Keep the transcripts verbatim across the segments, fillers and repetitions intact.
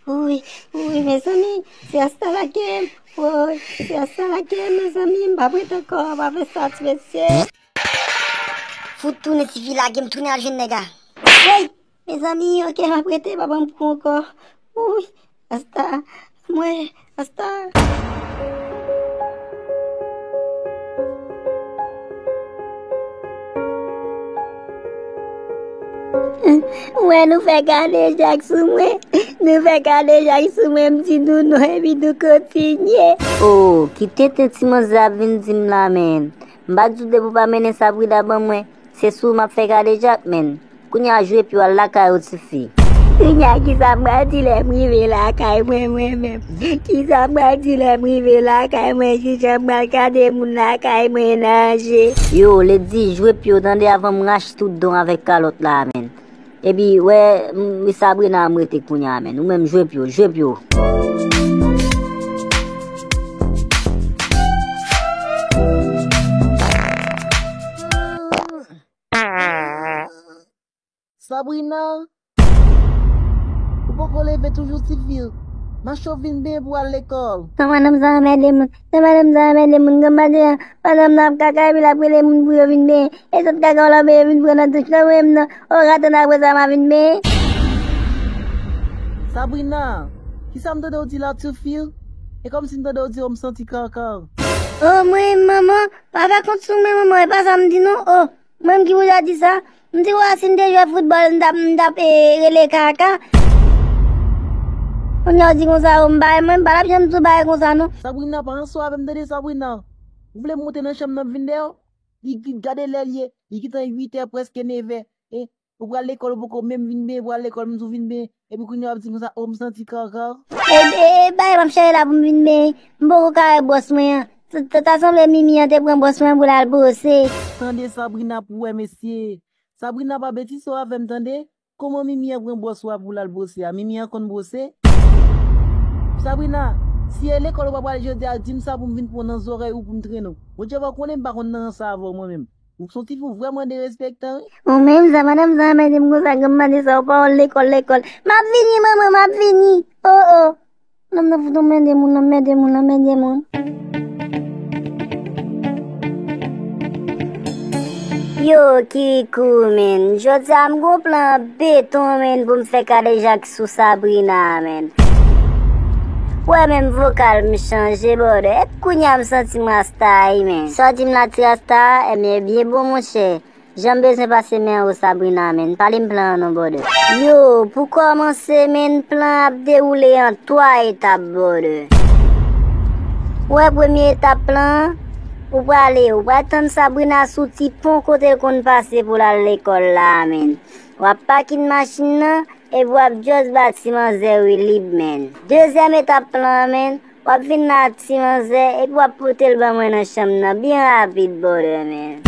Wi, wi, mezanmi, se Asta lage m. Woy, se Asta lage m, mezanmi, m p ap ret ankò, m ap fè sa ti mesye. Fout tounen ti fi lage m, tounen al jwenn nèg la. Woy, mezanmi, oke, m ap rete, pa ban m kou ankò. Wi, Asta, mwen, Asta. Wè, nou fè kadejak sou mwen. Nou fè kadejak sou mwen, m di nou non, epi nou kontinye. Oh, ki tenten ti manzè ap vin di m la, menn. M pa t di w depi w pa mennen Sabrina ban mwen, se sou w m ap fè kadejak, menn. Kounye a jwe pye w al lakay ou, tifi. Kounye a, kisa m pral di lè m rive lakay mwen, mwen menm? Kisa m pral di lè m rive lakay mwen? Kijan m pral gade moun lakay mwen nan je? Yo, Lady, jwe pye w tande avan m rache tout don avèk kalòt la, menn. Epi, wè, m, Sabrina, m rete kounye a, menn. Ou menm, jwe pye w, jwe pye w. Sabrina, ou poko leve toujou, tifi? Mache w vin benyen pou w al lekòl. Non, madanm sa anmède moun. Non, madanm sa anmède moun. Grann maten an, madanm nan ap kaka epi l ap rele moun pou yo vin benyen. E sòt kaka w la benyen vin pran nan douch la, mwen menm nan. O, ratann apre sa, m a vin benyen. Sabrina, kisa m tande w di la, tifi? E kòmsi m tande w di, o, m santi kaka. O, mwen, manman, pa fè kont sou mwen, manman, e pa sa m di non. O, mwen menm ki pou ta di sa? M di w a, si m te jwe foutbòl, m t ap, m t ap, e, rele kaka. Kounye a w di konsa, o, m pa, mwen, m pa t ap janm di w bagay konsa, non. Sabrina, pa ansou avè m, tande, Sabrina. Ou vle m moute nan chanm nan vin dèyè w? Li, li, gade lè l ye, li gentan uit è, prèske nèf è. E, ou pral lekòl, ou poko menm vin benyen, pral lekòl, m di w vin benyen. Epi kounye a w ap di konsa, o, m santi kaka. E, e, e, bagay m ap chache la pou m vin benyen. M poko ka wè bwòs mwen an. Ta, ta, ta sanble Mimi an te pran bwòs mwen pou l al bwose. Tande Sabrina pou wè, mesye. Sabrina, pa betize w avè m, tande. Kòman Mimi an pran bwòs ou a pou l al bwose a? Mimi an konn bwose? Sabrina, si e lekòl ou pa pral jodi a, di m sa pou m vin pran nan zòrèy ou pou m trennen w. Bondye pa konnen m pa konn nan ranse avè w mwen menm. Ou se yon tifi vrèman derespektan, wi. Ou menm sa, madanm sa anmède m konsa, grann maten sa, ou pa wè lekòl, lekòl. M ap vini, manman, m ap vini. O, o. Nonm nan fout anmède moun, anmède moun, anmède moun. Yo, Kirikou, menn. Jodi a, m gon plan beton, menn, pou m fè kadejak sou Sabrina, menn. Wè, menm vokal m chanje, brother. Epi kounye a, m santi m rasta, wi, menn. Sa w di m la, ti rasta, ebyen, byen bon, monchè. Jan m bezwen pase men an, o Sabrina, menn. Pale m plan an non, brother. Yo, pou kòmanse, menn, plan an ap dewoule an twa etap, brother. Ou wè premye etap plan an? Ou prale, ou pral tann Sabrina sou ti pon kote l konn pase pou l al lekòl la a, menn. W ap pakin machin nan, epi w ap just ba ti manzè wi lib, menn. Dezyèm etap plan an, menn, w ap vin la ak ti manzè, epi w ap pote l ban mwen nan chanm nan byen rapid, brother, menn.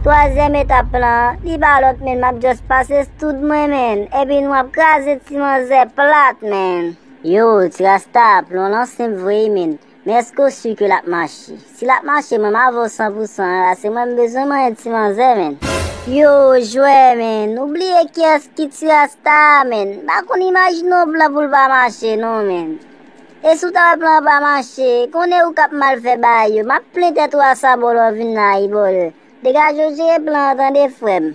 Twazyèm etap plan an, li pa lòt, menn, m ap just pase stud mwen, menn, epi nou ap kraze ti manzè plat, menn. Yo, ti rasta, plan w lan senp vre, menn. Men èske w si ke l ap mache? Si l ap mache, mwen m avè w san pou san, paske mwen m bezwen manyen ti manzè, menn. Yo, jwè, menn, ou bliye kiyès ki ti rasta a, menn. M pa konn imajine yon plan pou l pa mache, non, menn. E si w ta wè plan an pa mache, konnen ou k ap mal fè bagay yo. M ap plen tèt ou a sa bò lè w vin la, wi, brother. Degaje w jere plan an, tande, frè m.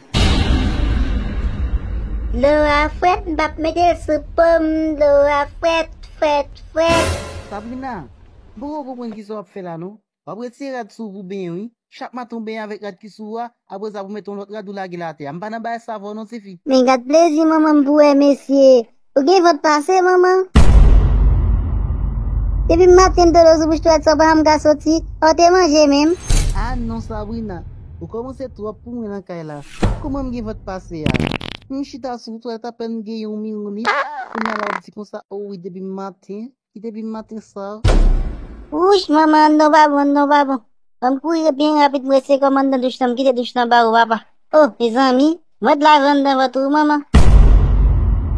Dlo a frèt, m p ap mete l sou po m, dlo a frèt, frèt, frèt. Sabrina, m poko konprann kisa w ap fè la, non. W ap retire rad sou ou pou benyen, wi. Chak maten w benyen avèk rad ki sou ou a, apre sa pou mete yon lòt rad ou lage l atè a. M pa nan bagay sa avè w non, tifi. Men gad plezi manman m pou wè, mesye. Ou gen vant pase, manman. Depi maten m tande w sou bouch twalèt sa, w pa janm ka soti. Ou te manje menm? Ah non, Sabrina. Ou kòmanse twòp pou mwen nan kay la. Kòman m gen vant pase a? M chita sou twalèt apèn m gen yon minit. Kounye a la w ap di konsa, o wi, depi maten. Ki depi maten sa. Wouch, manman, non pa bon, non pa bon. Ban m kouri byen rapid, m rese kòmandan douch lan, m kite douch lan ba ou, papa. O, mezanmi, mwen t lave anndan vant ou, manman.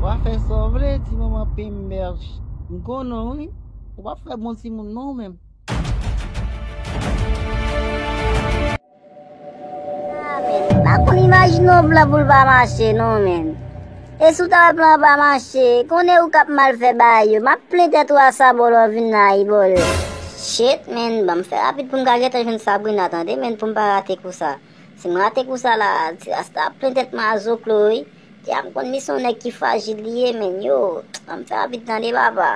W a fè sa w vle, ti manman penbèch. M konnen w, wi. Ou p ap fè bon timoun, non, ou menm. Ah, menn, m pa konn imajine yon plan pou l pa mache, non, menn. E si w ta wè plan an pa mache, konnen ou k ap mal fè bagay yo. M ap plen tèt ou a Sabò lè w vin la, Ibòl. Shit, man, ban m fè rapid pou m ka gentan jwenn Sabrina, tande, man, pou m pa rate kou sa. Si m rate kou sa la, ti rasta ap plen tèt mwen a zoklo, wi. Dja m konn li se yon nèg ki frajil li ye, men yo, ban m fè rapid tande, papa.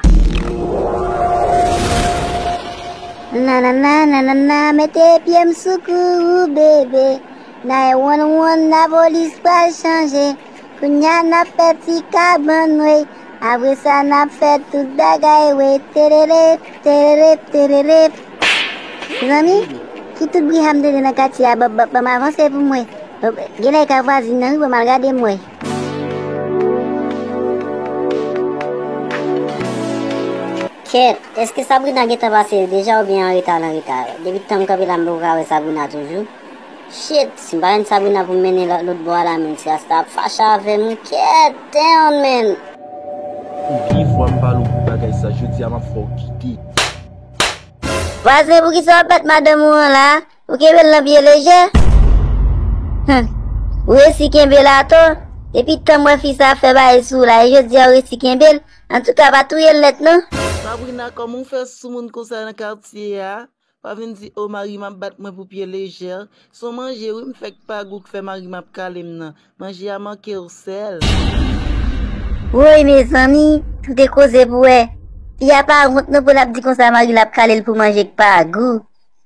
Nanana, nanana, mete pye m sou kou ou, bebe. Nine one one, lapolis pral chanje. Kounya n ap fè ti kabann, wi. Apre sa, n ap fè tout bagay, wi. Tererep, tererep, tererep. Mezanmi, ki tout bri sa m tande nan katye a, ban, ban, ban m avanse pou m wè. Genlè e kay vwazin nan wi, ban m al gade m wè. Kèt, èske Sabrina gentan pase deja oubyen an reta, l an reta? Depi tan m kanpe la, m poko ka wè Sabrina toujou. Shit, si m pa jwenn Sabrina pou m mennen lòt, lòt bò a la, men ti rasta ap fache avè m, kèt, damn, man. Ou byen fò a m pale w pou bagay sa, jodi a m ap fè w kite. Vwazen, poukisa w ap bat madanm ou an la? Ou kenbe l nan pye lejè? Humm. Ou resi kenbe l atò? Depi tan m wè fi sa ap fè bagay sou ou la, e jodi a ou resi kenbe l? Antouka, pa touye l nèt non. Sabrina, kòman w fè soumoun konsa nan katye a? Pa vin di, o, mari m ap bat mwen pou pye lejè. Se yon manje, wi, m fèk pa gou k fè mari m ap kale m nan. Manje a manke w sèl. Woy, mezanmi, tout e koze pou wè. Fi a pa wont non pou l ap di konsa mari l ap kale l pou manje k pa gou.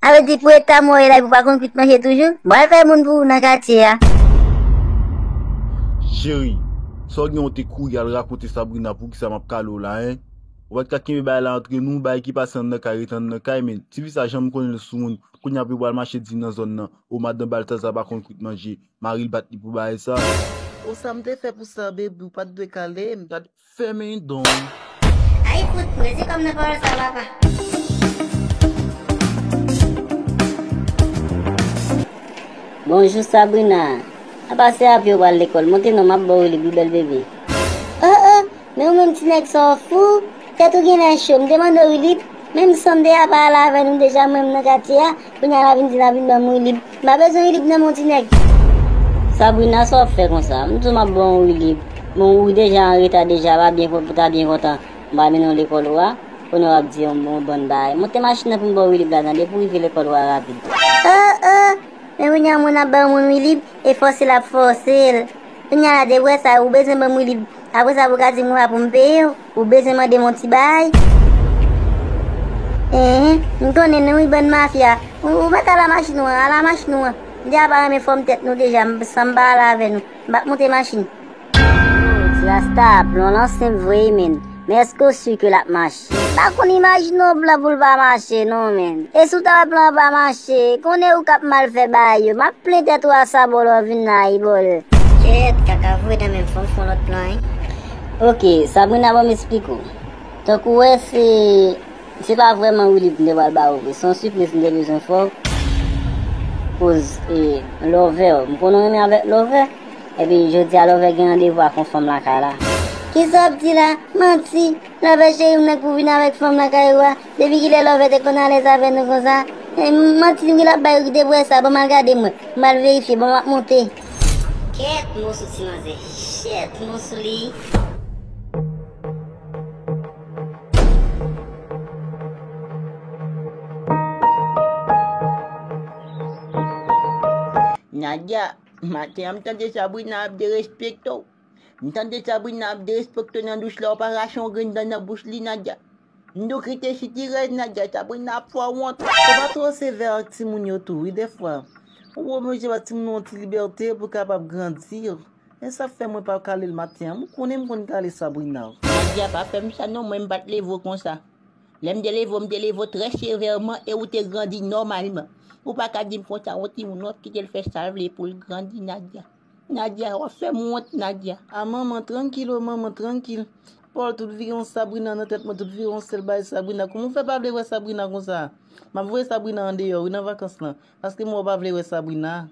Sa vle di pou eta mò w ye la, epi w pa konn kwit manje toujou? Mwen al fè moun pou ou nan katye a. Cheri, sa w gen w te kouri al rakonte Sabrina poukisa m ap kale w la, en? Ou pa t ka kenbe bagay la antre nou, bagay ki pase anndan kay rete anndan kay, men ti fi sa janm konnen l sou moun. Kounye a pou pral mache di nan zòn nan, o madan Baltaza pa konn kwit manje, mari l bat li pou bagay sa. O sa m te fè pou sa, baby, ou pa t dwe kale m. Gad, fèmen don. Ay fout, mwen se kòm nan pawòl sa, papa. Bonjou, Sabrina. Apa se a pye w pral lekòl? Monte non, m ap ba w wi li, bèl bebe. Oh, oh, men ou menm ti nèg sa w fou? Tèt ou genlè cho, m te mande w wi li. Menm san m te apa al avè nou deja, mwen menm nan katye a, kounye a l ap vin di l ap vin ban m wi li. M pa bezwen wi li nan men w ti nèg. Sabrina, sa w ap fè konsa? M di w m ap ba w wi li. Bon, ou deja an reta deja, pa byen, pou ta byen kontan. M pa mennen w lekòl ou a, kounye a w ap di yon, yon bann bagay. Monte machin nan pou m ba w wi li la, tande, pou w rive lekòl ou a rapid. Oh, oh, men kounye a moun ap ba yon moun wi li, e fòse l ap fòse l. Kounye a la, depi w wè sa, ou bezwen ban m wi li. Apre sa, pou w ka di m ou pa pou m peye w, ou bezwen mande m yon ti bagay. Enhen, m konnen nou wi, bann mafya. Ou, ou mèt ala machin ou an, ala machin ou an. M deja pa renmen fòm tèt nou deja, m, san m pa ale avè nou. M p ap monte machin. Ti rasta, plan lan senp vre, men. Men èske w si ke l ap mache? M pa konn imajine yon plan pou l pa mache non, men. E si w ta wè plan an pa mache, konnen ou k ap mal fè bagay yo. M ap plen tèt ou a Sabò lè w vin la, Ibòl. Kèt, kaka voye nan menm fò m fè yon lòt plan, wi. Oke, Sabrina, ban m esplike w. Tankou w wè, se, se pa vrèman Willy m te pral ba ou vre. Se yon sipriz m te bezwen fè w. Koz, e, Love, m konnen w renmen avèk Love. Epi jodi a Love gen randevou ak yon fanm lakay la. Kisa w ap di la? Manti! Love cheri, m nèk pou vin avèk fanm lakay ou a. Depi kilè Love te konn alèz avè nou konsa? E manti wi l ap bay ou ki te pou wè sa, ban m al gade m wè. M al verifye, bon, m ap monte. Kèt, m sou ti manzè. Shit, m sou li. Nadia, maten an m tande Sabrina ap derespekte w. M tande Sabrina ap derespekte w nan douch la, w pa rache yon grenn dan nan bouch li, Nadia. M di w kite sitirèz, Nadia, Sabrina ap fè w wont. Fò pa twò sevè ak timoun yo tou, wi, dèfwa. Ou oblije ba timoun yo yon ti libète pou kapab grandi. E sa fè mwen pa kale l maten an. M konnen m konn kale Sabrina. Nadia, pa fè m sa non, mwen m pa t leve w konsa. Lè m te leve w, m te leve w trè sevèman e ou te grandi nòmalman. Ou pa ka di m konsa, yon timoun w ap kite l fè sa l vle pou l grandi, Nadia. Nadia, w ap fè m wont, Nadia. A manman, trankil, o manman, trankil. Pawòl tout vire yon Sabrina nan tèt mwen, tout vire yon sèl bay Sabrina. Kòman w fè pa vle wè Sabrina konsa? M ap voye Sabrina andeyò, wi, nan vakans lan. Paske m wè w pa vle wè Sabrina.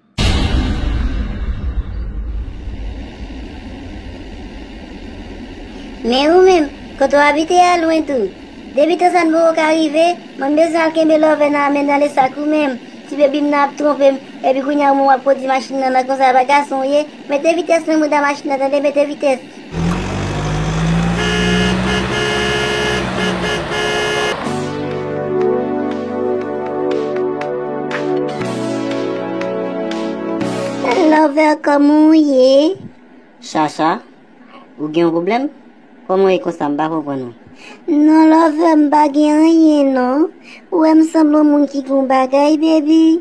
Men ou menm, kote w abite a lwen tou. Depi tan sa n poko ka rive, mwen m bezwen al kenbe Love nan men nan lesak ou menm. Ti bebi m nan ap twonpe m, epi kounye a ou menm w ap kondui machin nan, nan konsa e pa gason w ye. Mete vitès nan mouda machin nan, tande, mete vitès. Lover, kòman w ye? Chacha, ou gen yon pwoblèm? Kòman w ye konsa, m pa konprann ou. Non, Lover, m pa gen anyen, non. Ou wè m sanble yon moun ki gon bagay, baby?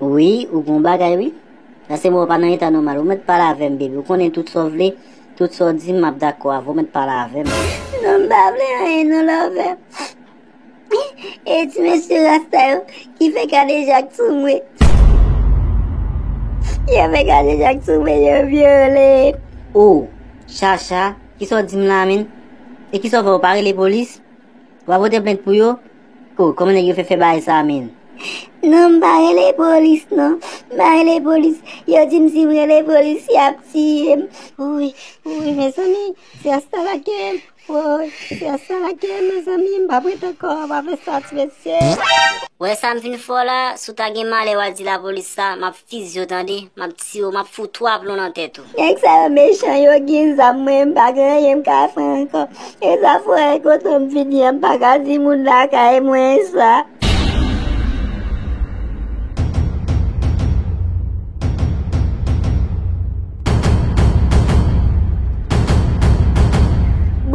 Wi, ou gon bagay, wi. Paske mwen ou pa nan eta nòmal. Ou mèt pale avè m, baby. Ou konnen tout sa w vle, tout sa w di m, m ap dakò avè w. Ou mèt pale avè m. Non, m pa vle anyen, non, Lover. E ti mesye rasta yo ki fè kadejak sou mwen. Yo fè kadejak sou mwen, yo vyole. Oh, Chacha, kisa w di m la, menn? E kisa w fè, ou pa rele polis? Ou pa pote plent pou yo? Oh, kòman nèg yo fè fè bagay sa, menn? Non, m pa rele polis, non. M pa rele polis. Yo di m si m rele polis, y ap tiye m. Wi, wi, mezanmi, se rasta la ke Woy, se sa la ke, mezanmi, m p ap ret ankò, m ap ret sòti, mesye. Wè sa m vin fè w la, si w ta gen malè w al di lapolis sa, m ap fizye w, tande, m ap tiye w, m ap fout twa plon nan tèt ou. Nèg sa yo mechan, yo gen zam, mwen m pa gen anyen m ka fè ankò. E sa fè kote m vini an, m pa ka di moun lakay mwen sa.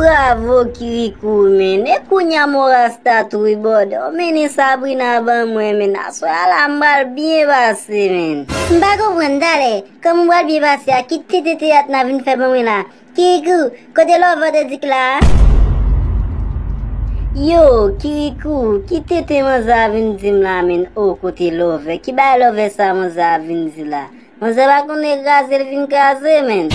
Bravo, Kirikou, menn. E kounye a, mon rasta tou wi, bòdè. Ou mennen Sabrina ban mwen, menn. Aswè a la, m pral byen pase, menn. M pa konprann, talè. Kòman w pral byen pase a? Ki tenten teyat n a vin fè ban mwen la? Kirikou, kote Lover te di k la a? Yo, Kirikou, ki tenten manzè a vin di m la, menn? O, kote Lover? Ki bagay Lover sa manzè a vin di la? Manzè pa konnen kraze l vin kraze, menn.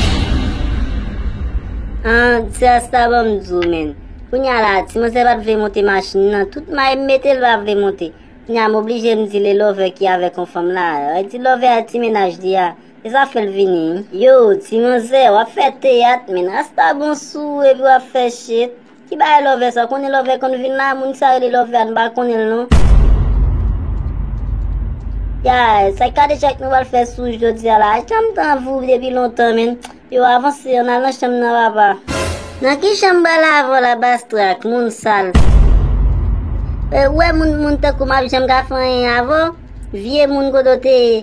An, ti rasta ban m di w, menn. Kounye a la, ti manzè pa t vle monte machin nan. Tout may m mete l pa vle monte. Kounye a m oblije m di l e Lover ki avèk yon fanm la. Ay, di Lover a ti mennaj li a. E sa fè l vini. Yo, ti manzè, w ap fè teyat, menn. Rasta bon sou ou epi w ap fè shit. Ki bagay Lover sa? Ou konnen Lover konn vin la? Moun sa rele Lover a, n pa konnen l non. Ya, sa kadejak nou pral fè sou jodi a la. Janm t anvi w depi lontan, menn. Yo, avanse, ann al nan chanm nan, papa. Nan ki chanm m pral avè w la, Bastrak, moun sal? E, ou wè moun, moun tankou m ap janm ka fè anyen avè w? Vye moun, kote w te ye?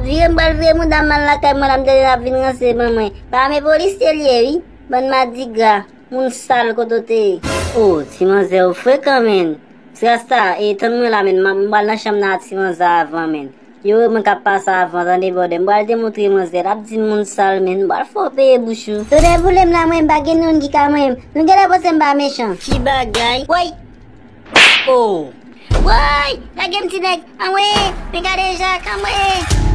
Vire, m pral vire mouda m al lakay mwen la, m tande n ap vin ranse ban mwen. Pa men polisye l ye, wi. Bann madigra, moun sal, kote w te ye? O, ti manzè, ou frekan, menn. Ti rasta, e, tann mwen la, menn, m a, m pral nan chanm nan a ti manzè avan, menn. Yo, mwen k ap pase avan, tande, bòdè. M pral demontre manzè, l ap di m moun sal, menn. M pral fè w peye bouch ou. Tonnè boule m la, mwen, m pa gen moun ki ka manyen m. Nou genlè panse m pa mechan. Ki bagay? Woy! Oh! Woy! Lage m, ti nèg! Anmwey! Men kadejak! Anmwey!